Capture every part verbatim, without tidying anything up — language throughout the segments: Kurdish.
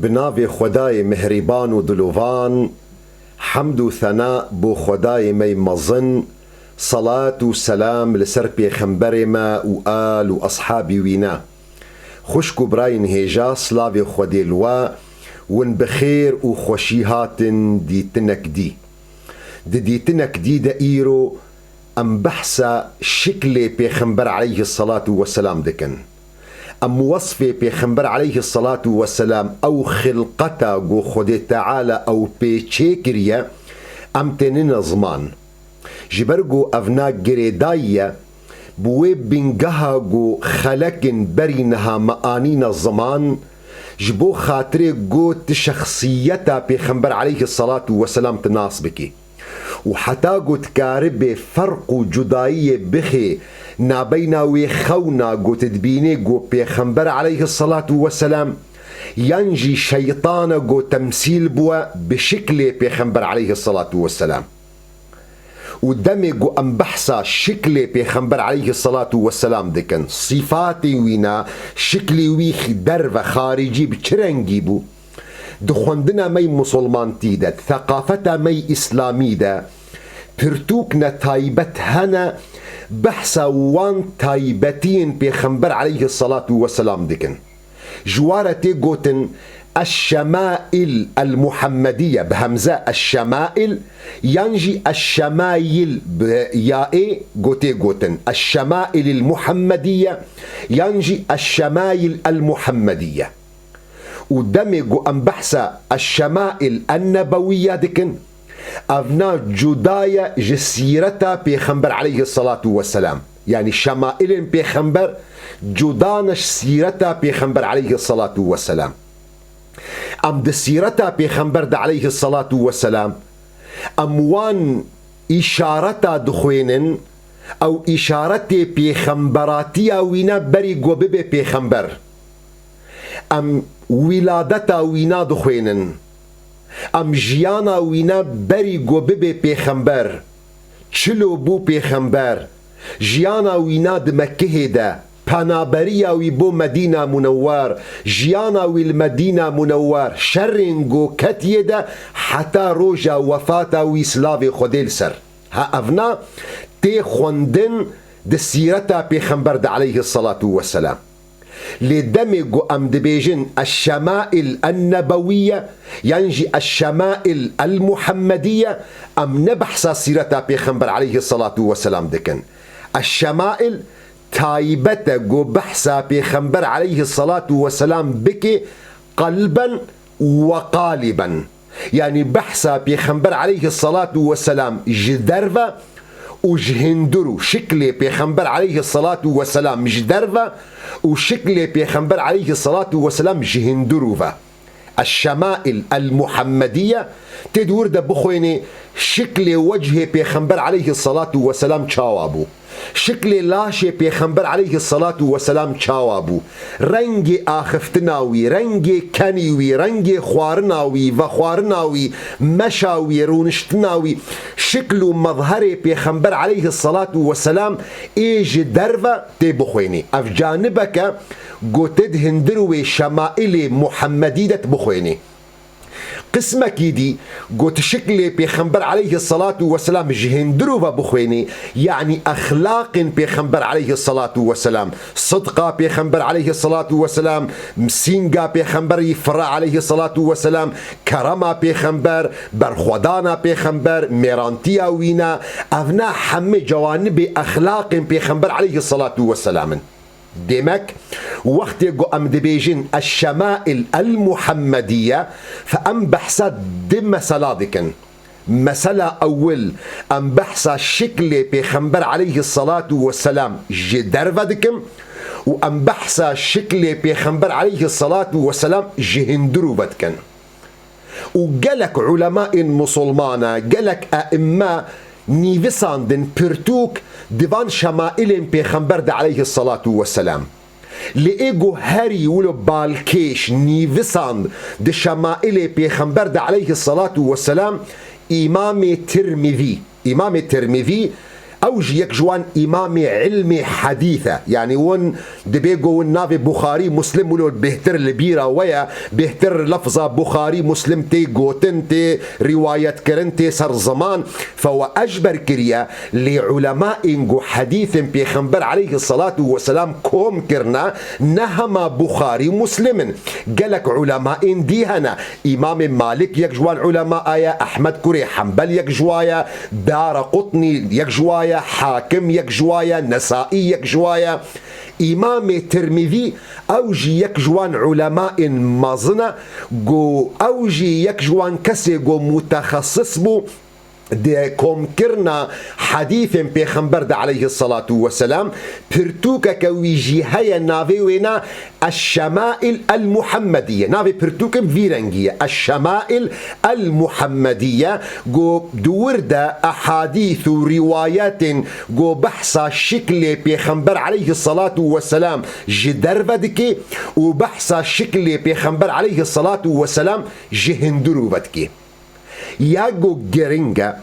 Bi navê Xwedayê mihrîban û dilovan, hemd û thena bo Xwedayê me yê mezin, selat û selam li ser pêxemberê me û al û eshabî wî ne. Xwişk û birayên hêja, silavê Xwedê li we, win bi xêr û xweşî hatin dîtinek dî. Di dîtinek dî de îro em behsa şiklê Pêxember aleyhisselatu vesselam dikin. Em wesfê Pêxember aleyhisselatu vesselam, ew xilqeta ku Xwedê Teala ew pê çêkiriye, em tênine ziman. Ji ber ku evna girêdayî ye, bi wê bingeha ku xelekên berî niha me anîne ziman, ji bo xatirê ku tu şexsiyeta Pêxember aleyhisselatu vesselam tu nas bikî. Û heta ku dikaribê ferq û cudayiyê bixê nabeyna wê xewna ku tu dibînê ku Pêxember aleyhisselatu vesselam, yan jî şeytana ku temsîl bûwe bi şiklê Pêxember aleyhisselatu vesselam. Û demê ku em behsa şiklê Pêxember aleyhisselatu vesselam dikin, sîfatê wî ne, şiklê wî xi-, derve, xaricî bi çi rengî bû? Di xwendina me yê musulmantî de, di seqafeta me yê îslamî de pirtûk ne taybet hene, behsa wan taybetiyên Pêxember aleyhisselatu vesselam dikin. Ji wa re tê gotin Eşşemail el-Muhammediye, bi hemze Eşşemail, yan jî Eşşemayil bi yaê go tê gotin. Eşşemail el-Muhammediye, yan jî Eşşemayil el-Muhammediye. Û demê ku em behsa Eşşemail en-Nebewiye dikin, evna cuda ye ji sîreta Pêxember aleyhisselatu vesselam. Yanî şemailên Pêxember cuda ne ji sîreta Pêxember aleyhisselatu vesselam. Em di sîreta Pêxember de aleyhisselatu vesselam, em wan îşareta dixwênin, ew îşaretê pêxemberatiya wî ne berî ku bibe pêxember. Em wîladeta wî ne dixwênin. Em jiyana wî ne berî ku bibe pêxember. Çilo bû pêxember. Jiyana wî ne di Mekkehê de, penaberiya wî bo Medîna Munewwer, jiyana wî li Medîna Munewwer, şerên ku ketiye de heta roja wefata wî, silavê Xwedê li ser. Ha evna tê xwendin di sîreta Pêxember de aleyhisselatu vesselam. Lê demê ku em dibêjin Eşşemail en-Nebewiye yan jî Eşşemail el-Muhammediye, em ne behsa sîreta Pêxember aleyhisselatu vesselam dikin. Eşşemail taybet e ku behsa Pêxember aleyhisselatu vesselam bike qelben we qaliben. Yanî behsa Pêxember aleyhisselatu vesselam ji derve û ji hundir û şiklê Pêxember aleyhisselatu vesselam ji derve û şiklê Pêxember aleyhisselatu vesselam ji hundir û ve. Eşşemail el-Muhammediye tê di wir de bixwênê şiklê wechê Pêxember aleyhisselatu vesselam çawa bû. Şiklê laşê Pêxember aleyhisselatu vesselam çawa bû? Rengê axiftina wî, rengê kenî wî, rengê xwarina wî, vexwarina wî, meşa wî, rûniştina wî, şikl û mezherê Pêxember aleyhisselatu vesselam ê ji derve tê bixwênî. Ev canibek e, ku tê di hundir wê şemailê Muhammedî de tu bixwênî. Qismekî dî got şiklê Pêxember aleyhisselatu vesselam ji hundir û ve bixwênî, yanî exlaqên Pêxember aleyhisselatu vesselam, sidqa Pêxember aleyhisselatu vesselam, sînga Pêxemberî fire aleyhisselatu vesselam, kerema Pêxember, berxwedana Pêxember, mêrantiya wî ne, evna hemî cewanibê exlaqên Pêxember aleyhisselatu vesselam in. Demek, wextê ku em dibêjin Eşşemail el-Muhammediye, fe em behsa di mesela dikin. Mesela ewil, em behsa şiklê Pêxember aleyhisselatu vesselam ji derve dikin û em behsa şiklê Pêxember aleyhisselatu vesselam ji hundir û ve dikin. Û gelek ulemayên musulmana, gelek eimme nîvisandin pirtûk di van şemailên Pêxember de aleyhisselatu vesselam. Lê ê ku herî wilo balkêş nîvisand di şemailê Pêxember de aleyhisselatu vesselam Îmamê Tirmizî. Îmamê Tirmizî Ew jî yek ji wan îmamê ilmê hedîs e. Yanî win dibê ku win navê Buxarî, Muslim wilo bêhtir li bîra we ye, bêhtir lefza Buxarî, Muslim tê gotin, tê rîwayetkirin, tê ser ziman. Fe we eşber kiriye, lê ulemayên ku hedîsên Pêxember aleyhisselatu vesselam kom kirine, ne hema Buxarî, Muslim in. Gelek ulemayên dî hene. Îmamê Malik yek ji wan ulema ye, Ehmed kurê Hembel yek ji wa ye, Darequtnî yek ji wa ye, Hakim yek ji wa ye, Nesaî yek ji wa ye. Îmamê Tirmîzî, ew jî yek ji wan ulemayên mezin e, ku ew jî yek ji wan kesê ku mutexesis bû di komkirina hedîsên Pêxember de aleyhisselatu vesselam. Pirtûkeke wî jî heye, navê wê ne Eş-Şemail el-Muhammediye. Navê pirtûkê bi vî rengî ye. Eş-Şemail el-Muhammediye, ku di wir de ehadîs û rîwayetên ku behsa şiklê Pêxember aleyhisselatu vesselam ji derve dike û behsa şiklê Pêxember aleyhisselatu vesselam ji hundirû ve dike. Ya ku giring e,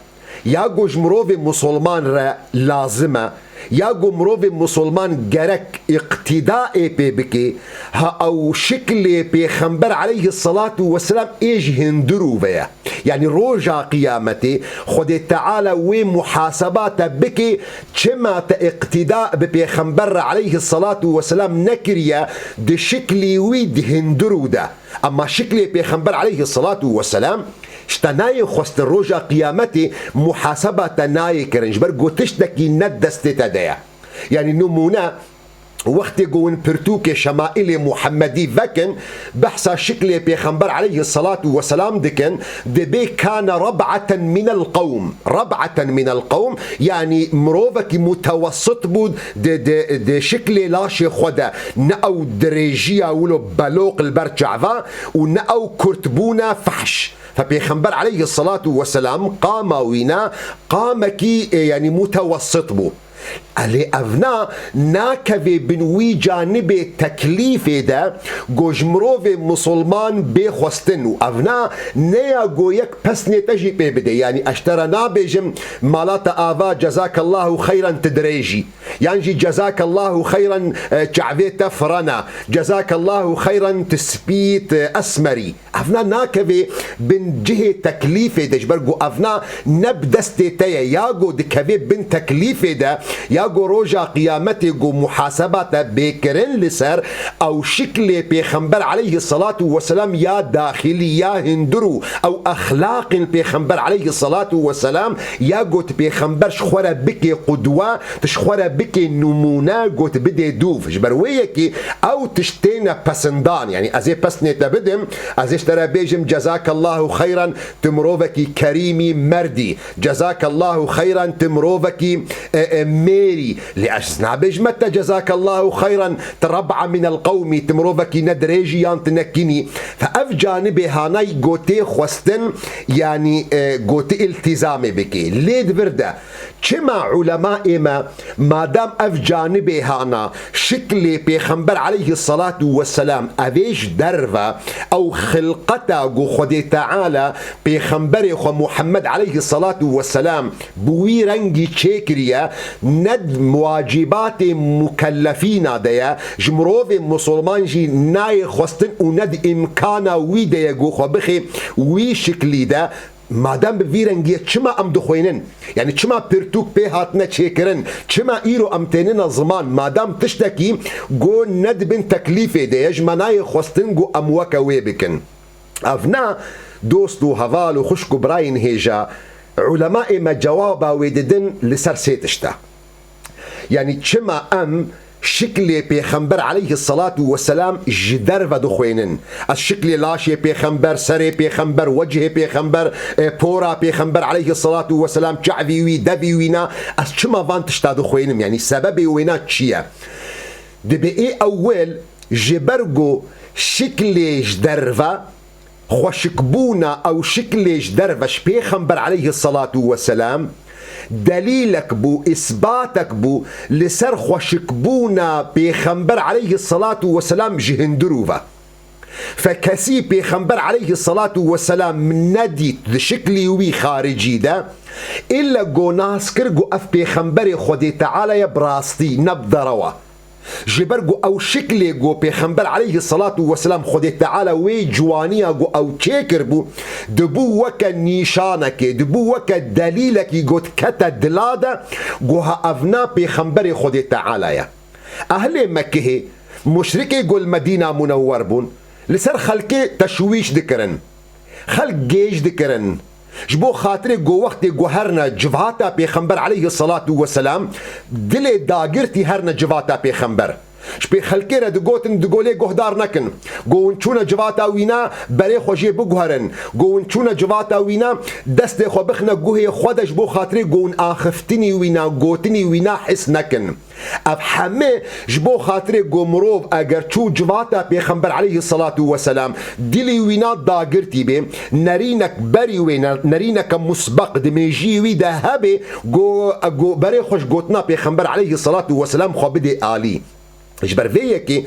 ya ku ji mirovê musulman re lazim e, ya ku mirovê musulman gerek îqtîdaê pê bike, ha ew şiklê Pêxember aleyhisselatu vesselam ê ji hundirû ve ye. Yanî roja qiyametê Xwedê Teala wê muhaseba te bike, çima te îqtîda bi Pêxember re aleyhisselatu vesselam nekiriye di şiklî wî di hundirû de. Ema şiklê Pêxember aleyhisselatu vesselam, ji te nayê xwestin, roja qiyametê muhaseba te nayê kirin, ji ber ku tiştekî ne destê te de ye. Yanî nimûne, wextê ku hûn pirtûkê Şemaîlê Muhemmedî vekin, behsa şiklê Pêxember aleyhisselatu vesselam dikin, dibê kane reb'eten minel qewm. Reb'eten minel qewm, yanî mirovekî mutewessit bû di, di, di şiklê laşê xwe de. Ne ew dirêjiya wilo beloq li ber çava û ne ew kurtbûna fehş. Fe Pêxember aleyhisselatu vesselam qama wî ne qamekî, e, yanî mutewessit bû. Elê evna nakevê bin wî canibê teklîfê de ku ji mirovê musulman bê xwestin û evna ne ya ku yek pesnê te jî pê bide. Yanî ez ji te re nabêjim mala te ava cezakallahu xeyran tu dirêjî. Yan jî cezakallahu xeyran, e, çavê te firena. Cezakallahu xeyran tu spî, tu esmerî. Evna nakevê bin cihê teklîfê de, ji ber ku evna ne bi destê te ye, ya ku dikevê bin teklîfê de, ya ku roja qiyametê ku muhaseba te bê kirin li ser, ew şiklê Pêxember aleyhisselatu vesselam ya daxilî, ya hundir û ew exlaqên Pêxember aleyhisselatu vesselam, ya ku tu Pêxember ji xwe re bikê qudwe, tu ji xwe re bikê nimûne, ku tu bidê dûv. Ji ber wê yekê ew tişt têne pesindan. Yanî ez ê pesnê te bidim, ez ê ji te re bêjim, cezakallahu xeyran, tu mirovekî kerîmî, merdî. Cezakallahu xeyran, tu mirovekî, e, e, mêrî. Lê ez nabêjime te cezakallahu xeyran, tu reb'a minel qewmî, tu mirovekî ne dirêjî yan tu ne kinî. Fe ev canibê hanay gotê xwestin, yanî, e, gotê îltîzamê bikê. Lê di vir de çima ulemaê me, madam ev canibê hana, şiklê Pêxember aleyhisselatu vesselam, evê ji derve, ew xilqeta ku Xwedê Teala Pêxemberê xwe Muhammed aleyhisselatu vesselam bi wî rengî çêkiriye, ne di wacîbatê mukellefîna de ye, ji mirovê musulman jî nayê xwestin û ne di îmkana wî de ye ku xwe bixê wî şiklî de. Madem bi vî rengî ye, çima em dixwînin? Yanî çima pirtûk pê hatine çêkirin? Çima îro em tênine ziman? Madem tiştekî ku ne di bin teklîfê de ye, ji me nayê xwestin ku em weke wê bikin. Evna dost û heval û xwişk û birayên hêja, ulemaê me cewaba wê didin li ser sê tişta. Yanî çima em şiklê Pêxember aleyhisselatu vesselam ji derve dixwênin? Ez şiklê laşê Pêxember, serê Pêxember, wecihê Pêxember, e, pora Pêxember aleyhisselatu vesselam, çavî wî, devî wî na, ez çima van tişta dixwênim? Yanî sebebê wêna çi ye? Dibê ê ewil ji ber ku şiklê ji derve, xweşikbûna ew şiklê ji derve ji Pêxember aleyhisselatu vesselam delîlek bû, îsbatek bû li ser xweşikbûna Pêxember aleyhisselatu vesselam ji hundirû ve. Fe kesî Pêxember aleyhissalatu vesselam nedît di şiklî wî xaricî de, îlle go nas kir, go ev Pêxemberê Xwedê Teala ye bi rastî, ne bi derewa. Ji ber ku ew şiklê ku Pêxember aleyhissalatu vesselam Xwedê Teala wê ciwaniya ku ew çêkiribû, dibû weke nîşanekê, dibû weke delîlekî ku dikete dila de, ku ha ev na Pêxemberê Xwedê Teala ye. Ehlê Mekkehê, muşrikê ku li Medîna Munewwer bûn, li ser xelkê teşwîş dikirin. Xelk gêj dikirin. Ji bo xatirê ku wextê ku herine civata Pêxember aleyhissalatu vesselam, dilê dagirtî herine civata Pêxember. Ji pê xelkê re digotin, digo lê guhdar nekin. Ku hûn çûne civata wîna, berê xwe jê biguherin. Ku hûn çûne civata wîna, destê xwe bixine guhê xwe de, ji bo xatirê ku hûn axiftinî wîna, gotinî wîna his nekin. Ev heme ji bo xatirê ku mirov eger çû civata Pêxember aleyhissalatu vesselam, dilî wîna dagirtî bê, nerînek berî wê, ne-, nerîneke musbeq di mêjiyê wî de hebe, ku, ku berê xwe ji gotina Pêxember aleyhissalatu vesselam xwe bidê alî. Ji ber vê yekê,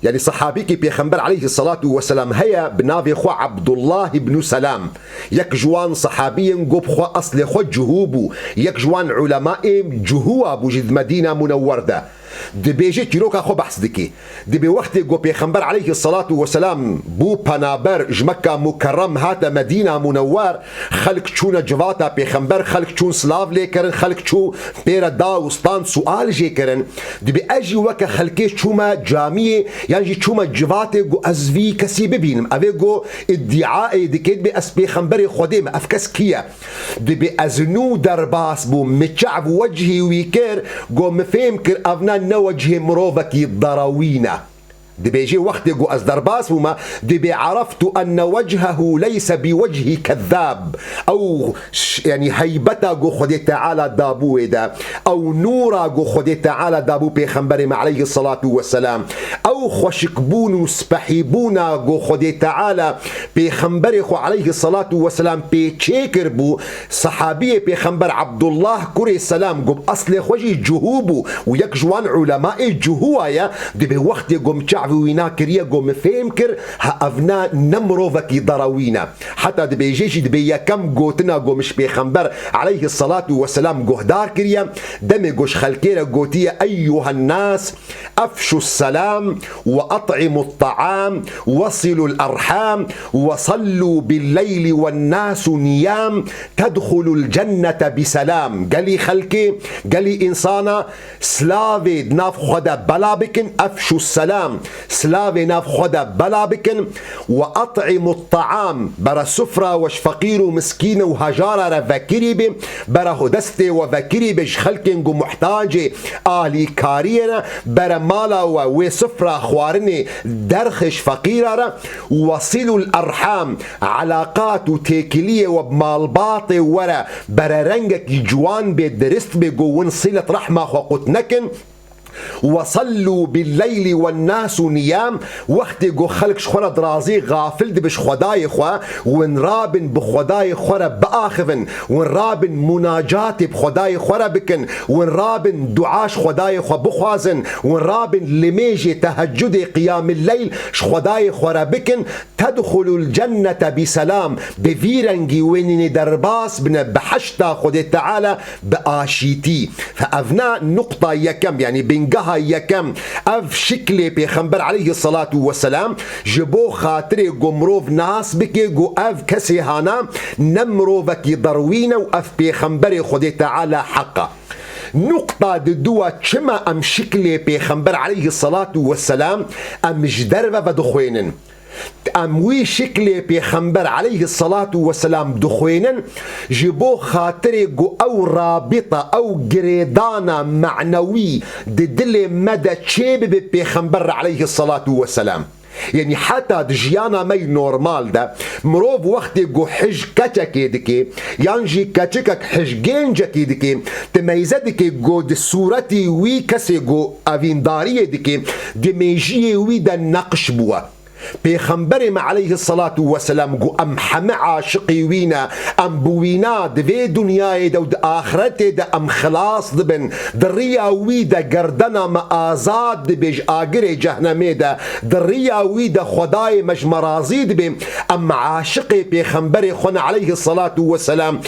yanî, sehabîkî Pêxember aleyhissalatu vesselam heye bi navê xwe Abdullah ibn Selam. Yek ji wan sehabiyên ku bi xwe eslê xwe cihû bû. Yek ji wan ulemaê cihûa bû jî di Medîna Munewwer de. Dibêje çîroka xwe behs dike. Dibê wextê ku Pêxember aleyhissalatu vesselam bû penaber, ji Mekka Mukerrem hate Medîna Munewwer, xelk çûne civata Pêxember, xelk çûn silav lê kirin, xelk çû pê re da û stand sual jê kirin. Dibê ez jî weke xelkê çûme camiyê, yan jî çûme civatê ku ez vî kesî bibînim. Ev ê ku îdîaê dike, dibê ez Pêxemberê Xwedê me, ev kes kî ye? Dibê ez nû derbas bûm, min çav wecihî wî kir, ku min fêm kir, ev ne, ne wecihê mirovekî derawîn e. Dibêje, wextê ku ez derbas bûme, dibê عرفت أن وجهه ليس بوجه كذاب. Ew ş-, yanî heybeta ku Xwedê Teala dabû wê de, ew nûra ku Xwedê Teala dabû Pêxemberê me aleyhissalatu vesselam, ew xweşikbûn û spehîbûna ku Xwedê Teala Pêxemberê xwe aleyhissalatu vesselam pê çêkiribû, sehabiyê Pêxember Abdullah kurê Selam ku bi eslê xwe jî cihû bû û yek ji wan ulemaê cihûa ye, dibê wextê ku min çavî wîna kiriye ku min fêm kir, ha ev ne, ne mirovekî derawîn e. Heta dibêje jî dibê yekem gotina ku min ji Pêxember aleyhissalatu vesselam guhdar kiriye, demê ku ji xelkê re gotiye, أيها الناس، أفشوا السلام وأطعموا الطعام وصلوا الأرحام وصلوا بالليل والناس نيام تدخلوا الجنة بسلام. Gelî xelkê, gelî însana, silavê di nav xwe de bela bikin, أفشوا السلام, silavê nav xwe de bela bikin, وأطعموا الطعام, bere sifra we ji feqîr û miskîn û hejara re vekirî be, bere destê we vekirî be ji xelkên ku muhtacê alîkariyê ne, bere mala we wê sifra xwarinê derxe ji feqîra re, وصلوا الأرحام, elaqat û têkiliyê we bi malbatê we re bere rengekî ciwan bê, dirist bê, ku win silet rehma xwe qut nekin. وصلوا بالليل والناس نيام, wextê ku xelk ji xwe re dirazê, xafil dibe ji Xwedayê xwe, win rabin bi Xwedayê xwe re biaxivin, win rabin munacatê bi Xwedayê xwe re bikin, win rabin dua ji Xwedayê xwe bixwazin, win rabin limêjê, tehecudê, qiyamil leyl ji Xwedayê xwe re bikin, تدخلوا الجنة بسلام, bi vî rengî wê nînê derbas bine behişta Xwedê Teala bi aşîtî. Fe ev ne nuqta yekem, yanî bingeha yekem, ev şiklê Pêxember aleyhissalatu vesselam ji bo xatirê ku mirov nas bike ku ev kesê hana ne mirovekî derwîn e û ev Pêxemberê Xwedê Teala heq e. Nuqta diduwa, çima em şiklê Pêxember aleyhissalatu vesselam em ji derve vedixwênin? Em wî şiklê Pêxember aleyhissalatu vesselam dixwênin, ji bo xatirê ku ew rabita, ew girêdana manewî di dilê me de çêbibe Pêxember re aleyhissalatu vesselam. Yanî heta di jiyana me yî normal de, mirov wextê ku hij keçekê dike, yan jî keçikek hij gencekî dike, ti meyze dike ku di sûretî wî kesê ku evîndariyê dike, di mêjiyê wî de neqş bûye. Pêxemberê me aleyhissalatu vesselam got, em heme aşiqî wî ne, em bi wîna di vê dinyayê de û di axretê de em xilas dibin. Di riya wî de gerdena me azad dibe ji agirê cehnemê de. Di riya wî de Xwedayê me ji me razî dibe. Em aşiqê pêxemberê xwe ne aleyhissalatu vesselam.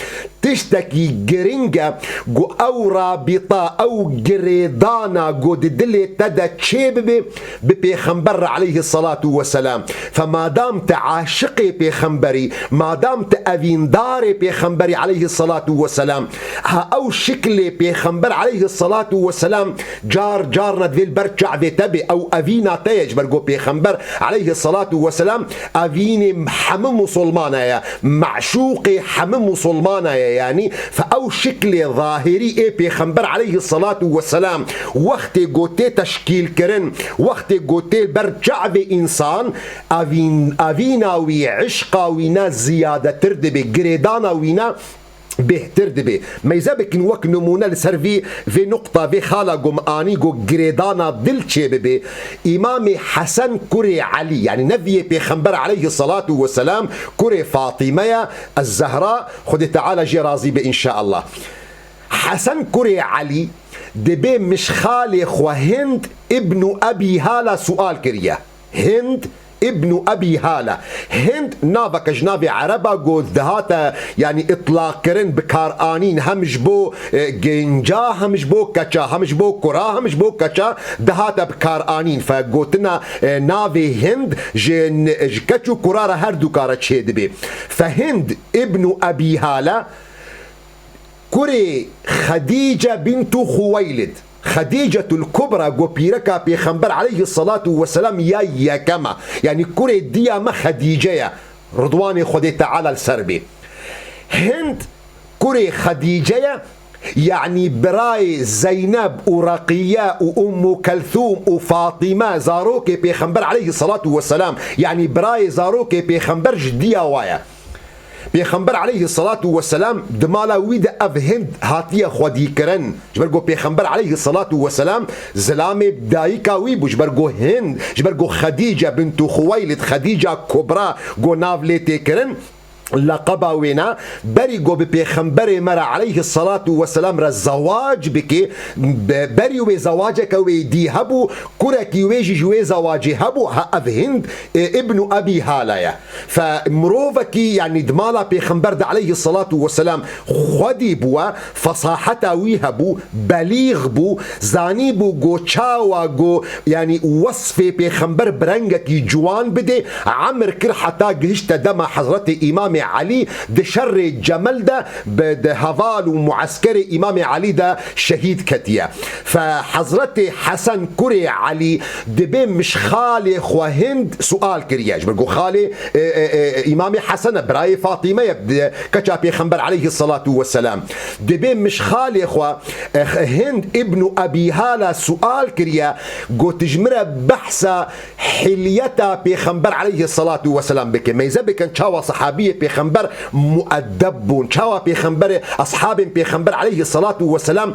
Tiştekî giring e, ku ew rabîta, ew girêdana ku di dilê te de çêbibe bi Pêxember re aleyhissalatu vesselam. Fe madam te aşiqê Pêxemberî, madam te evîndarê Pêxemberî aleyhissalatu vesselam, ha ew şiklê Pêxember aleyhissalatu vesselam car car ne divê li ber çavê te bê, ew evîna te ye, ji ber ku Pêxember aleyhissalatu vesselam evînê hemû musulmana ye, meşûqê hemû musulmana ye, yanî fe ew şiklê zahirî ê Pêxember aleyhissalatu vesselam wextê ku tê teşkîl kirin, wextê ku tê li ber çavê însan, evîn-, evîna wî, işqa wî ne ziyadetir dibe, girêdana wî ne bêhtir dibe. Meyze bikin wek nimûne li ser vî, vê nuqta, vê xala ku me anî ku girêdana dil çêbibe. Îmamê Hesen kurê Elî, yanî neviyê Pêxember aleyhissalatu vesselam, kurê Fatîme ye, Ez-Zehra, Xwedê Teala jê razî be înşaallah. Hesen kurê Elî dibê min ji xalê xwe Hind îbnu Ebî Hala sual kiriye. Hind îbnu Ebî Hala. Hind naveke ji navê Ereba ku dihate, yanî îtlaq kirin, bikaranîn, hem ji bo, e, genca, hem ji bo keça, hem ji bo kura, hem ji bo keça dihate bikaranîn. Fe gotina, e, navê Hind ji, ji keç û kura re her du kare çêdibe. Fe Hind îbnu Ebî Hala, kurê Xedîce bintu Xuweylid, Xedîcetul Kubra, ku pîreka Pêxember aleyhissalatu vesselam ya yekema, yanî kurê diya me Xedîce ye, ridwanê Xwedê Teala li ser bê. Hind kurê Xedîce ye, yanî birayê Zeyneb û Reqiye û Ummu Kelthûm û Fatîme, zarokê Pêxember aleyhissalatu vesselam, yanî birayê zarokê Pêxember ji diya wa ye. Pêxember aleyhissalatu vesselam di mala wî de ev Hind hatiye xwedîkirin. Ji ber ku Pêxember aleyhissalatu vesselam zilamê dayika wî bû. Ji ber ku Hind, ji ber ku Xedîce bintu Xuweylid, Xedîca Kubra ku nav lê tê kirin, leqeba wê ne, berî ku bi Pêxemberê me re aleyhissalatu vesselam re zewac bike, be-, berî wê zewaceke wê dî hebû, kurekî wê jî ji wê zewacê hebû, ha ev Hind, e, îbnu Ebî Hala ye. Fe mirovekî, yanî di mala Pêxember de aleyhissalatu vesselam xwedî bûye, fesaheta wî hebû, belîx bû, zanîbû ku çawa ku, yanî wesfê Pêxember bi rengekî ciwan bidê, emir kir heta gihişte dema Hezretê Îmamê Elî di şerê Cemel de bi, di heval û mueskerê Îmamê Elî de şehîd ketiye. Fe Hezretê Hesen kurê Elî dibê min ji xalê xwe Hind sual kiriye. Ji ber ku xalê, e, e, e, Îmamê Hesen e, birayê Fatîme ye, e, keça Pêxember aleyhissalatu vesselam. Dibê min ji xalê xwe, e, Hind îbnu Ebî Hala sual kiriye, got, ji min re behsa hilyeta Pêxember aleyhissalatu vesselam bike. Meyze bikin çawa sahabiyê Pêxember muedeb bûn, çawa Pêxemberê, ashabên Pêxember aleyhissalatu vesselam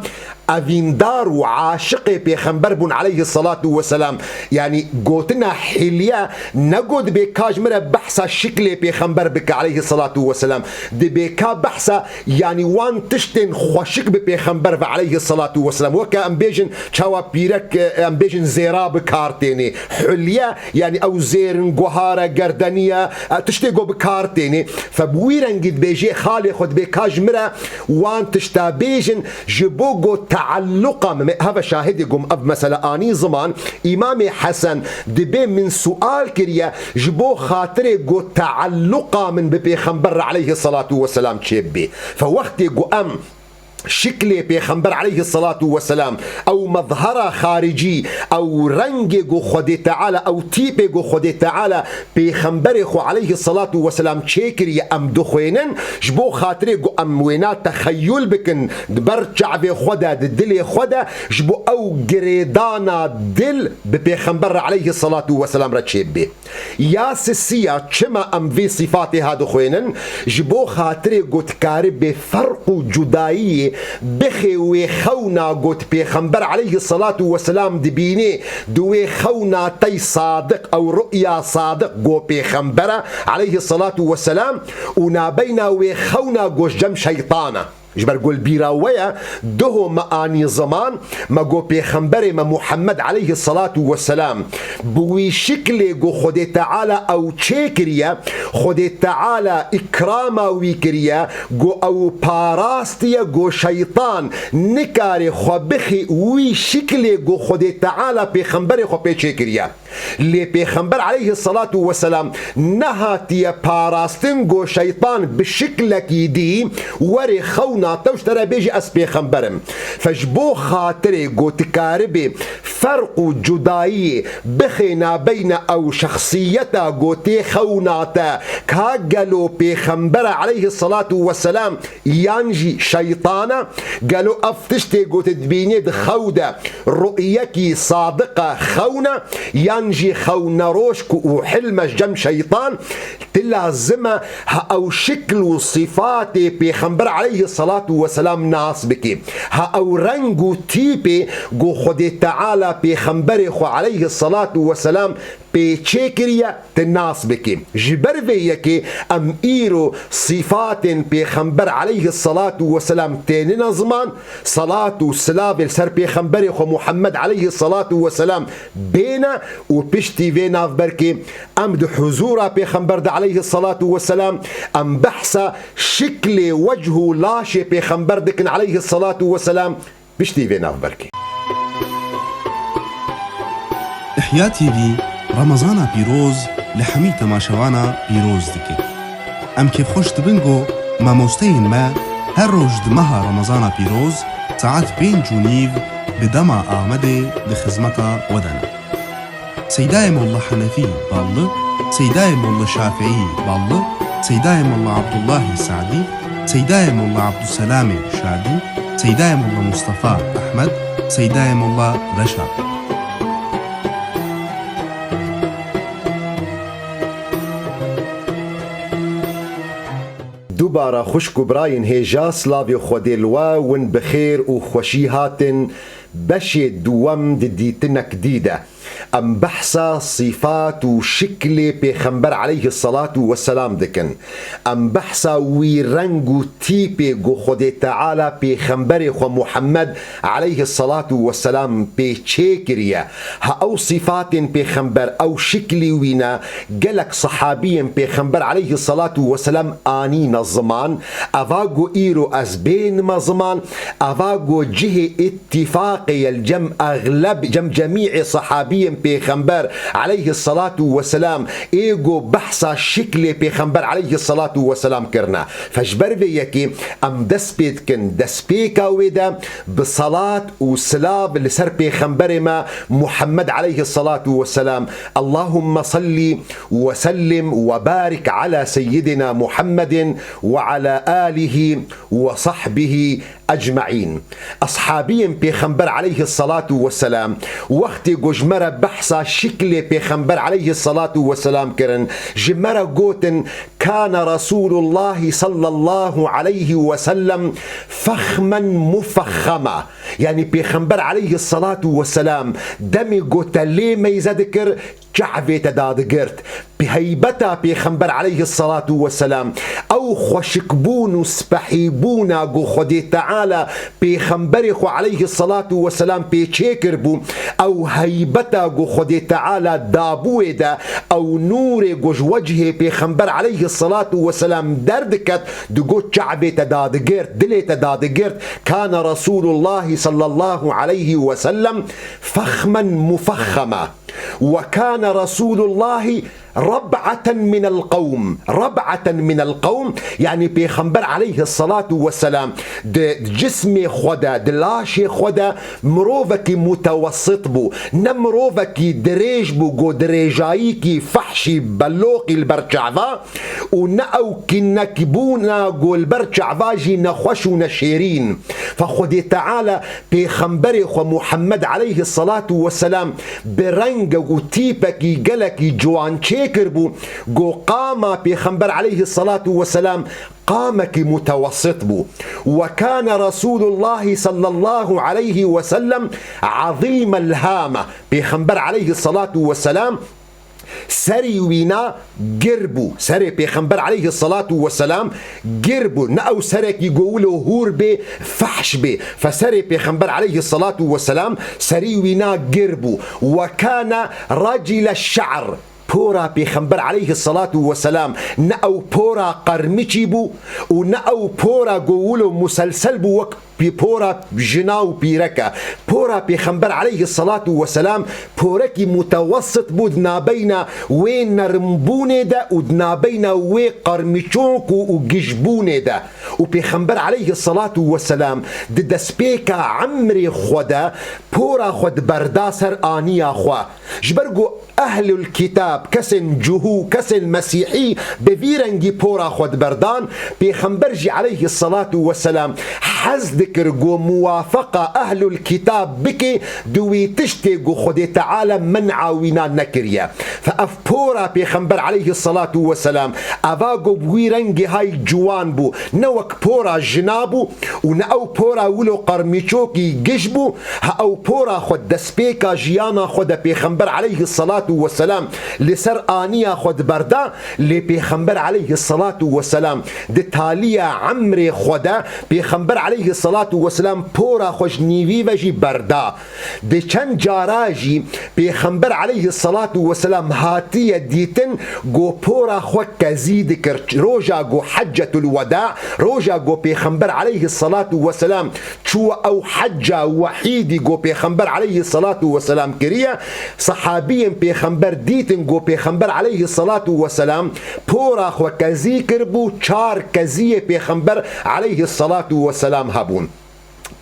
evîndar û aşiqê Pêxember bûn aleyhissalatu vesselam. Yanî gotina hilye ne got dibê ka ji min re behsa şiklê Pêxember bike aleyhissalatu vesselam. Dibê ka behsa, yanî wan tiştên xweşik bi Pêxember ve aleyhissalatu vesselam. Weke em bêjin çawa pîrek, e, em bêjin zêra bi kar tênê. Hulye, yanî ew zêr in, guhar e, gerdenî ye, e, tiştê ku bi kar tênê. Fe bi wî rengî dibêjê xalê xwe dibê ka ji min re wan tişta bêjin, ji bo ku tealluqa min, heve şahidê ku min ev mesele anî ziman, Îmamê Hesen dibê min sual kiriye, ji bo xatirê ku tealluqa min bi Pêxember re aleyhissalatu vesselam çêbibê. Fe wextê ku em şiklê Pêxember aleyhissalatu vesselam, ew mezhera xaricî, ew rengê ku Xwedê Teala, ew tîpê ku Xwedê Teala Pêxemberê xwe aleyhissalatu vesselam çêkiriye, em dixwênin, ji bo xatirê ku em wêna texeyul bikin, di ber çavê xwe de, di dilê xwe de, ji bo ew girêdana dil bi Pêxember re aleyhissalatu vesselam re çêbibe. Ya sisiya, çima em vê sîfatê ha dixwênin? Ji bo xatirê ku dikaribê ferq û cudayiyê bixê wê xewna ku Pêxember aleyhissalatu vesselam dibînê, di wê xewna tey sadiq ew ru'ya sadiq go pêxembere aleyhissalatu vesselam û nabeyna wê xewna go ji cem şeytana. Ji ber ku li bîra we ye, duho me anî ziman, me got pêxemberê me Muhammed aleyhissalatu vesselam bi wî şiklê ku Xwedê Teala ew çêkiriye, Xwedê Teala îkrama wî kiriye, ku ew parastiye, ku şeytan nikare xwe bixî wî şiklê ku Xwedê Teala pêxemberê xwe pê çêkiriye. Lê Pêxember aleyhissalatu vesselam nehatiye parastin, ku şeytan bi şiklekî dî werê xewna te û ji te re bêjî ez pêxember im. Fe ji bo xatirê ku tu karibê ferq û cudayiyê bixê nabeyna ew şexsiyeta ku tê xewna te, ka gelo Pêxembere aleyhissalatu vesselam yan jî şeytan e? Gelo ev tiştê ku tu dibînî di xew de ru'yekî sadiq e, xewn e, yan jî xew neroşk û hilm e ji cem şeytan? Tu lazim e ha ew şikl û sifatê Pêxember aleyhissalatu vesselam nas bikî. Ha ew reng û tîpê ku Xwedê Teala Pêxemberê xwe aleyhissalatu vesselam pê çêkiriye, tu nas bikî. Ji ber vê yekê em îro sîfatên Pêxember aleyhissalatu vesselam tênine ziman, salat û silavê li ser Pêxemberê xwe Muhammed aleyhissalatu vesselam bêne û piştî vê navberkê em di huzûra Pêxember de aleyhissalatu vesselam em behsa şiklê wech û laşê Pêxember dikin aleyhissalatu vesselam. Piştî vê navberkê. Ihya T V Remezana pîroz li hemî temaşevana pîroz dike. Em kêfxweş dibin ku mamosteyên me her roj di meha Remezana pîroz saet pênc û nîv bi dema Amedê di xizmeta we de ne. Seydayê Molla Henefî Ballı, Seydayê Molla Şafîî Ballı, Seydayê Molla Abdullahî Sadî, Seydayê Molla Abdulselamê Şadî, Seydayê Molla Mustafa Ehmed, Seydayê Molla Reşa. Dubara xwişk û birayên hêja, slavê Xwedê li we, win bi xêr û xweşî hatin beşê duwem di dîtinek dî de. Em behsa sîfat û şiklê Pêxember aleyhissalatu vesselam dikin. Em behsa wî reng û tîpê ku Xwedê Teala Pêxemberê xwe Muhammed aleyhissalatu vesselam pê çêkiriye. Ha ew sîfatên Pêxember, ew şiklî wî ne, gelek sehabiyên Pêxember aleyhissalatu vesselam anîne ziman. Eva ku îro ez bênime ziman, eva ku cihê ît- Îtîfaqê ye li cem exleb, cem cemî'ê sehabiyên Pêxember aleyhissalatu vesselam, ê ku behsa şiklê Pêxember aleyhissalatu vesselam kirine. Fe ji ber vê yekê em dest pê dikin, destpêka wê de bi salat û silav li ser Pêxemberê me Muhammed aleyhissalatu vesselam. Allahumme salli ve sellim ve barik ala seyyidina Muhammedin ve ala alihi ve sahbihi ecmaîn. Eshabiyên Pêxember aleyhissalatu vesselam, wextê ku ji me re behsa şiklê Pêxember aleyhissalatu vesselam kirin, ji me re gotin, "Kana Resulullah sallallahu aleyhi ve sellem fexmen mufexxema." Yanî Pêxember aleyhissalatu vesselam demê ku te lê meyze dikir, çavê te dadigirt. Bi heybeta Pêxember aleyhissalatu vesselam, ew xweşikbûn û spehîbûna ku Xwedê Teala Pêxemberê xwe aleyhissalatu vesselam pê çêkiribû, ew heybeta ku Xwedê Teala dabû wê de, ew nûrê ku ji wecihê Pêxember aleyhissalatu vesselam derdiket, digot çavê te dadigirt, dilê te dadigirt. Kana Resulullah sallallahu aleyhi ve sellem fexmen mufexxema. Ve kâne Resûlullâhi rab'aten minel qewm. Rab'aten minel qewm, yanî Pêxember aleyhissalatu vesselam di cismê xwe de, di laşê xwe de mirovekî mutewessit bû. Ne mirovekî dirêj bû, ku dirêjayîkî fehşî beloqî li ber çava û ne ew kînekî bûna ku li ber çava jî nexweş û neşêrîn. Fe Xwedê Teala Pêxemberê xwe Muhammed aleyhissalatu vesselam bi renge û tîpekî gelekî ciwan çêkiribû, go qama Pêxember aleyhisselatu vesselam qamekî mutewessit bû. وكان رسول الله صلى الله عليه وسلم عظيم الهامة. Pêxember aleyhisselatu vesselam serî wîna gir bû. Serê Pêxember aleyhisselatu vesselam gir bû. Ne ew serekî go wilo hûr bê, fehş bê. Fe serê Pêxember aleyhisselatu vesselam serî wîna gir bû. وكان رجل الشعر. Pora Pêxember aleyhisselatu vesselam ne ew pora qermiçî bû û ne ew pora go wilo muselsel bû wek pî-, pora jina û pîreke. Pora Pêxember aleyhisselatu vesselam porekî mutewessit bû di nabeyna wê nerimbûnê de û di nabeyna wê qermiçok û, û gijbûnê de. Û Pêxember aleyhisselatu vesselam di destpêka emrê xwe de pora xwe diberda ser aniya xwe. Ji ber ku ehlul kitab, kesên cuhû, kesên mesîhî bi vî rengî pora xwe diberdan, Pêxember jî aleyhisselatu vesselam hez dikir ku muwafeqa ehlul kitab bike di wî tiştê ku Xwedê Teala men'a wîna nekiriye. Fe ev pora Pêxember aleyhisselatu vesselam, eva ku bi wî rengê hay ciwan bû, ne wek pora jina bû û ne ew pora wilo qermîçokî giş bû, ha ew pora xwe destpêka jiyana xwe de Pêxember aleyhisselatu vesselam li ser aniya xwe diberda, lê Pêxember aleyhisselatu vesselam di taliya emrê xwe de Pêxember aleyhisselatu vesselam pora xwe ji nîvî ve jî berda. Di çend cara jî Pêxember aleyhisselatu vesselam hatiye dîtin, go pora xwe kezî dikir. Roja go Heccetul Weda, roja go Pêxember aleyhisselatu vesselam çû ew hecca wehîdî go Pêxember aleyhisselatu vesselam kiriye, sehabiyên Pêxember dîtin go Pêxember aleyhisselatu vesselam pora xwe kezî kiribû, çar keziyê Pêxember aleyhisselatu vesselam hebûn.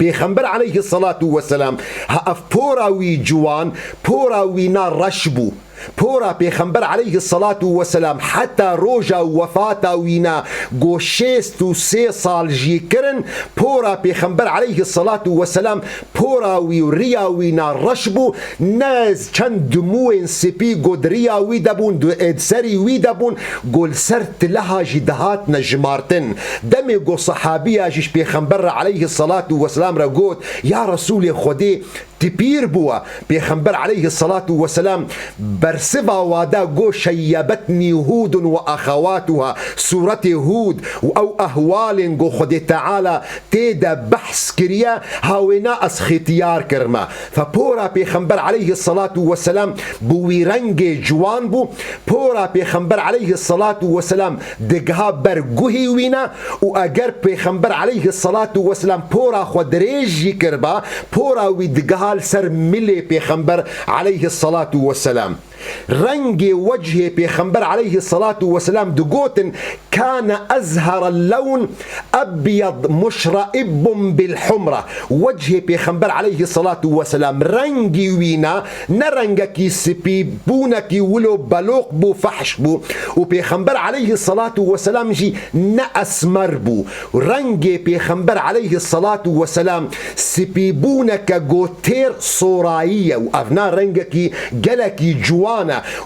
Pêxember aleyhisselatu vesselam, ha ev pora wî ciwan, pora wîna reş bû. Pora Pêxember aleyhisselatu vesselam heta roja wefata wîna go şêst û sê sal jî kirin, pora Pêxember aleyhisselatu vesselam pora wî û riya wîna reş bû, ne çend dimûyên spî go di riya wî de bûn, di, ê di serî wî de bûn, go li ser tileha jî dihatine jimartin. Demê go sehabiya jî ji Pêxember re aleyhisselatu vesselam re got, ya Resûlê Xwedê, tu pîr bûwe. Pêxember aleyhisselatu vesselam bersiva wa da go, "Şeyyebetnî Hûdun ve axewatuha", sûretê Hûd û ew ehwalên go Xwedê Teala tê de behs kiriye, ha wêna ez xêtiyar kirime. Fe pora Pêxember aleyhisselatu vesselam bi wî rengê ciwan bû, pora Pêxember aleyhisselatu vesselam digiha ber guhê wî ne û eger Pêxember aleyhisselatu vesselam pora xwe dirêj jî kiriba, pora wî digiha li ser milê Pêxember aleyhisselatu vesselam. Rengê wechê Pêxember aleyhisselatu vesselam digotin, "Kane ezhera lewn ebyad muşreibbun bil humra." Wechê Pêxember aleyhisselatu vesselam rengî wîna ne rengekî spî bûnekî wilo beloq bû, fehş bû. Û Pêxember aleyhisselatu vesselam jî ne esmer bû. Rengê Pêxember aleyhisselatu vesselam spîbûneke go têr sorayî ye û ev na rengekî gelekî ciwan e.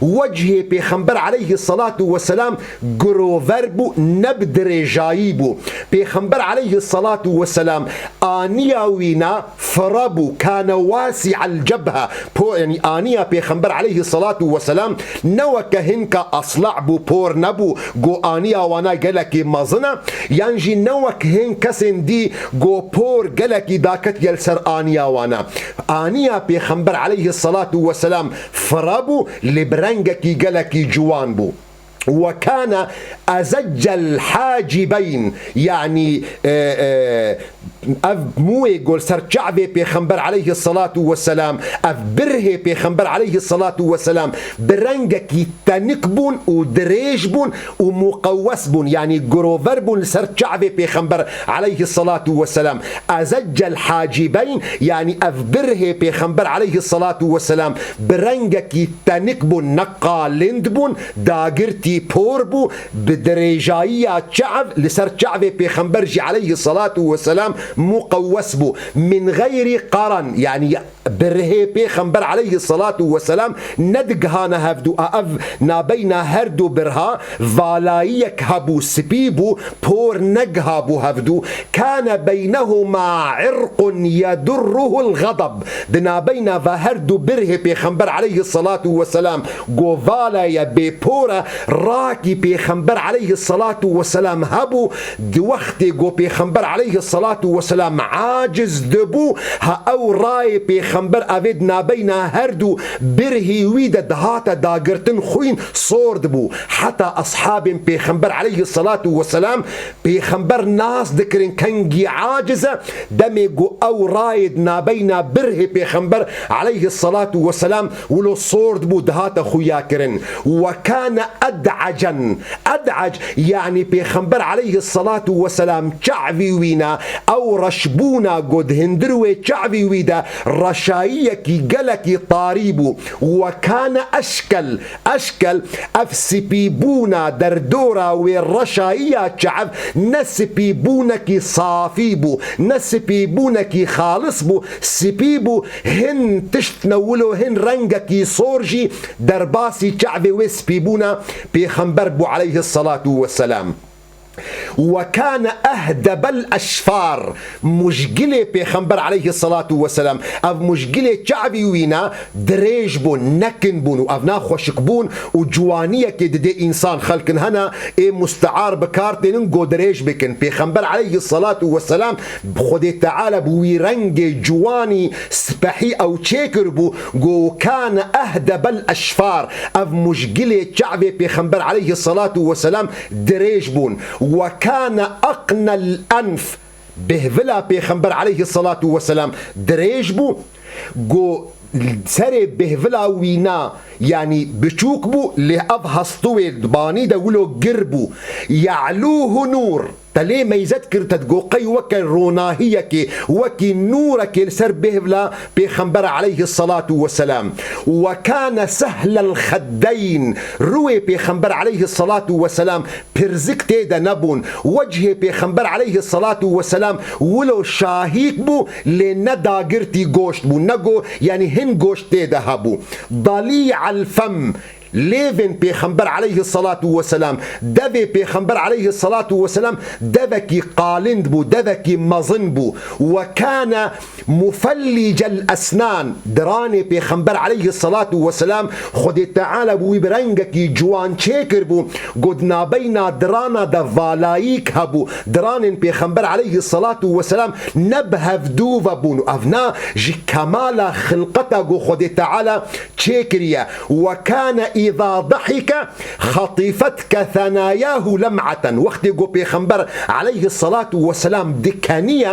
Wechê Pêxember aleyhisselatu vesselam girover bû, ne bi dirêjayî bû. Pêxember aleyhisselatu vesselam aniya wîna fire bû, kane wasi'el cebhe. Po, yanî aniya Pêxember aleyhisselatu vesselam ne weke hinka esla' bû, por nebû, go aniya wana gelekî mezin e, yan jî ne wek hin kesên dî go por gelekî daketiye li ser aniya wana. Aniya Pêxember aleyhisselatu vesselam fire bû, lê bi rengekî gelekî ciwan bû. Ve kane ezeccel hacibeyn, yanî, e, e, ev mûyê go li ser çavê Pêxember aleyhisselatu vesselam, ev birhê Pêxember aleyhisselatu vesselam bi rengekî tenik bûn û dirêj bûn û muqewwes bûn, yanî girover bûn li ser çavê Pêxember aleyhisselatu vesselam. Ezeccel hacibeyn, yanî ev birhê Pêxember aleyhisselatu vesselam bi rengekî tenik bûn, ne qalind bûn, dagirtî por bû, bi dirêjayiya çav li ser çavê Pêxember jî aleyhisselatu vesselam muqewwes bû. Min geyri qeren, yanî birhê Pêxember aleyhissalatu vesselam nedigihane hevdû. A ev nabeyna her du birha valayiyek hebû, spî bû, por negihabû hevdû. Kane beynehuma irqun yedurruhul gadab. Di nabeyna va her du birhê Pêxember aleyhissalatu vesselam, go vala ye bê por e, rakî Pêxember aleyhissalatu vesselam hebû. Di wextê go Pêxember aleyhissalatu vesselam aciz dibû, ha ew rayê Pêxember evê di nabeyna her du birhî wî de dihate dagirtin, xwîn sor dibû. Heta eshabên Pêxember aleyhissalatu vesselam Pêxember nas dikirin kengî aciz e, demê ku ew rayê di nabeyna birhê Pêxember aleyhissalatu vesselam wilo sor dibû, dihate xuya kirin. Ve kane ed'ecen. Ed'ec, yanî Pêxember aleyhissalatu vesselam çavî wî ne, ew reşbûna ku di hindir wê çavî wî de reşayiyekî gelekî tarî bû. Ve kane eşkel. Eşkel, ev spîbûna derdora wê reşayiya çav ne spîbûnekî safî bû, ne spîbûnekî xalis bû, spî bû, hin tişt ne wilo hin rengekî sor jî derbasî çavê wê spîbûna Pêxember bû aleyhissalatu vesselam. Ve kane ehdebel eşfar. Mujgilê Pêxember aleyhissalatu vesselam. Ev mujgilê çavî wî ne dirêj bûn, nekin bûn û ev na xweşik bûn û ciwaniyekê didê însan. Xelkin hene ê mustear bi kar tênin, go dirêj bikin. Pêxember aleyhissalatu vesselam Xwedê Teala bi wî rengê ciwanî spehî ew çêkiribû, go kane ehdebel eşfar. Ev mujgilê çavê Pêxember aleyhissalatu vesselam dirêj bûn. Ve kane aqnel enf. Bêhvila Pêxember aleyhissalatu vesselam dirêj bû. Go serê bêhvila wî na, yanî biçûk bû, lê ev hestû wê di banî de wilo gir bû. Ya'lûhu nûr. Te lê meyzet kir, te digo qey weke ronahiyekê, wekî nûrekê li ser bêhvila Pêxember aleyhissalatu vesselam. Ve kane sehlel xeddeyn. Rûyê Pêxember aleyhissalatu vesselam pirzik tê de nebûn. Wechê Pêxember aleyhissalatu vesselam wilo şahîk bû, lê ne dagirtî goşt bû, ne go, yanî hin goşt tê de hebû. Dalî'el fem. Lêvên Pêxember aleyhissalatu vesselam, devê Pêxember aleyhissalatu vesselam devekî qalind bû, devekî mezin bû. Ve kane mufellicel esnan. Diranê Pêxember aleyhissalatu vesselam Xwedê Teala bi wî bi rengekî ciwan çêkiribû. Go di nabeyna dirana de valayîk hebû. Diranên Pêxember aleyhissalatu vesselam ne bi hevdû ve bûn. Ev na ji kemala xilqeta go Xwedê Teala çêkiriye. Ve kane îza dahike xatifetke senayahu lem'eten. Wextê go Pêxember aleyhissalatu vesselam dikeniye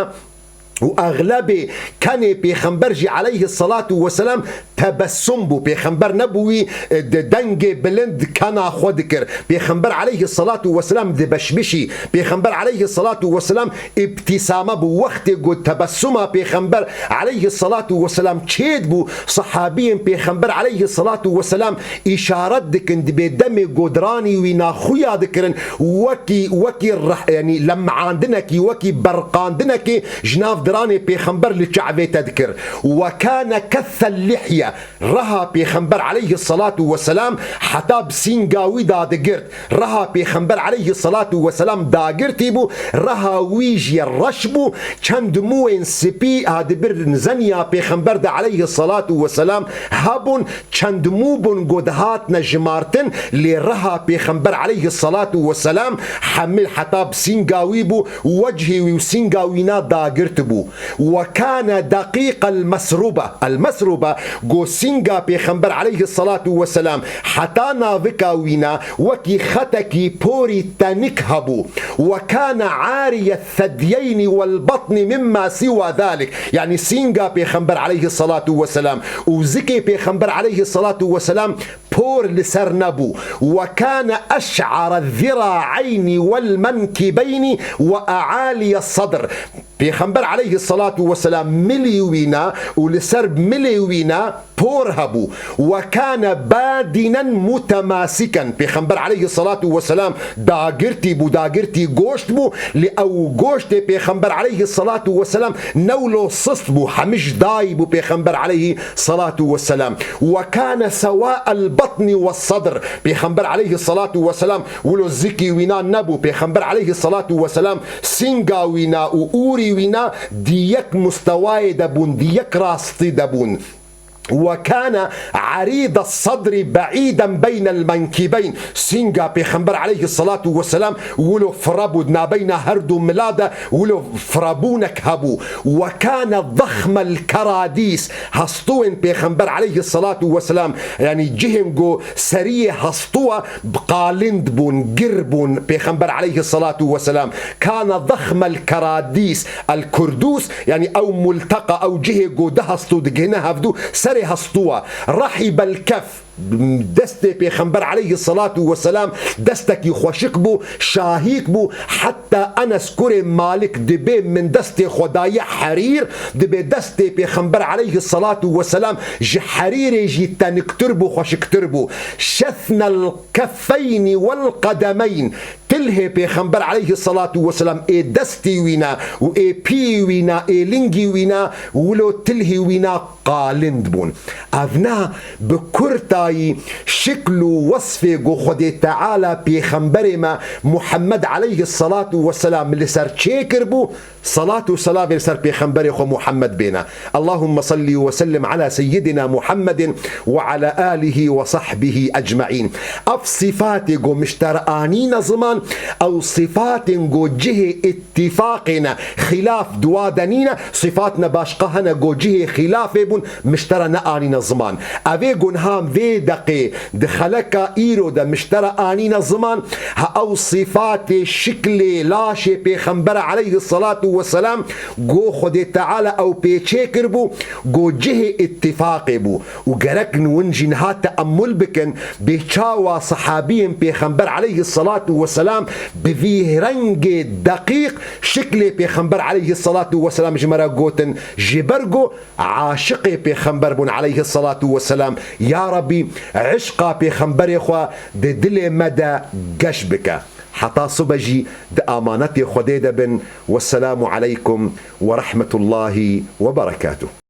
û exlebê kenê Pêxember jî aleyhissalatu vesselam tebessum bû. Pêxember nebû wî, e, de-, dengê bilind kena xwe dikir. Pêxember aleyhissalatu vesselam dibeşbişî. Pêxember aleyhissalatu vesselam îbtîsame bû. Wextê ku tebessuma Pêxember aleyhissalatu vesselam çêdibû, sahabiyên Pêxember aleyhissalatu vesselam îşaret dikin, dibê demê ku diranî wî naxuya dikirin, wekî, wekî reh-, yanî lem'andinekî, wekî berqandinekê ji nav diranê Pêxember li çavê te dikir. Ve kane kessel lihye. Reha Pêxember aleyhissalatu vesselam heta bi sînga wî dadigirt. Reha Pêxember aleyhissalatu vesselam dagirtî bû, reha wî jî reş bû. Çend mûyên spî ha di bir nizeniya Pêxember de aleyhissalatu vesselam hebûn, çend mû bûn ku dihatine jimartin, lê reha Pêxember aleyhissalatu vesselam hemil heta bi sînga wî bû, wechî wî û sînga wî na dagirt bû. Ve kane deqîqel mesrûbe. El mesrûbe, go sînga Pêxember aleyhissalatu vesselam heta navika wî ne wekî xetekî porî tenik hebû. Ve kane ariyes sedyeyni vel batni mimma siwa zalik. Yanî sînga Pêxember aleyhissalatu vesselam û zikê Pêxember aleyhissalatu vesselam por li ser nebû. Ve kâne eş'are zira'eyni vel menkibeyni ve e'aliye sadr. Pêxember aleyhissalatu vesselam milî wîna û li ser milê wîna por hebû. Ve kâne badinen mutemasiken. Pêxember aleyhissalatu vesselam dagirtî bû, dagirtî goşt bû. Li ew goştê Pêxember aleyhissalatu vesselam newlo sist bû, hemî ji dayî bû Pêxember aleyhissalatu vesselam. Ve kâne sewâ'el batni ve sadr. Pêxember aleyhissalatu vesselam wilo zikî wîna nebû. Pêxember aleyhissalatu vesselam singa wîna û ûrî wîna di yek mustewayê de bûn, di yek rastî de bûn. Ve kâne erîde sadri be'îden beynel menkîbeyn. Singa Pêxember aleyhissalatu vesselam wilo fire bû, di nabeyna her du mila de wilo firebûnek hebû. Ve kâne zexmel keradîs. Hestûên Pêxember aleyhissalatu vesselam, yanî cihên ku seriyê hestû e, qalind bûn, gir bûn Pêxember aleyhissalatu vesselam. Kâne zexmel keradîs. El kurdûs, yanî ew multeqa, ew cihê ku du hestû digihine hevdu, serê hestû e. Rehîbel kef, destê Pêxember aleyhissalatu vesselam destekî xweşik bû, şahîk bû. Heta Enes kurê Malik dibê min destê xwe daye herîr, dibê destê Pêxember aleyhissalatu vesselam ji herîrê jî teniktir bû, xweşiktir bû. Şethnel keffeyni vel qedemeyn. Tilhê Pêxember aleyhissalatu vesselam ê destî wîna û ê pî wîna, ê lingî wîna, wilo tilhî wîna qalind bûn. Evna bi kurtayî şikl û wesfê ku Xwedê Teala Pêxemberê me Muhammed aleyhissalatu vesselam li ser çêkiribû, Salat û selamê li ser pêxemberê xwe Muhammed bêne. Allahümme salli ve sellim ala seyyidina Muhammedin ve ala alihi ve sahbihi ecmaîn. Ev sifatê ku mişter anîne ziman, ew sifatên ku cihê ittifaqê ne, xilaf duwa de nîne, sifat ne başqa hene ku cihê xilafê bûn, miştera ne anîne ziman. Evê ku niha vê deqê di xeleka îro de miştera anîne ziman, ha ew sifatê şiklê laşê Pêxembera aleyhissalatu vesselam, go Xwedê Teala ew pê çêkiribû, go cihê îttifaqê bû. Û gerek win jî niha teemmul bikin, bê çawa sehabiyên Pêxember aleyhissalatu vesselam bi vî rengê deqîq şiklê Pêxember aleyhissalatu vesselam ji me re gotin, ji ber go aşiqê Pêxember bûn aleyhissalatu vesselam. Ya Rabbî, eşqa Pêxemberê xwe di dilê me de geş bike. Heta sibe jî di amanetê Xwedê de bin. Wesselamu aleykum ve rahmetullahi ve berekatuh.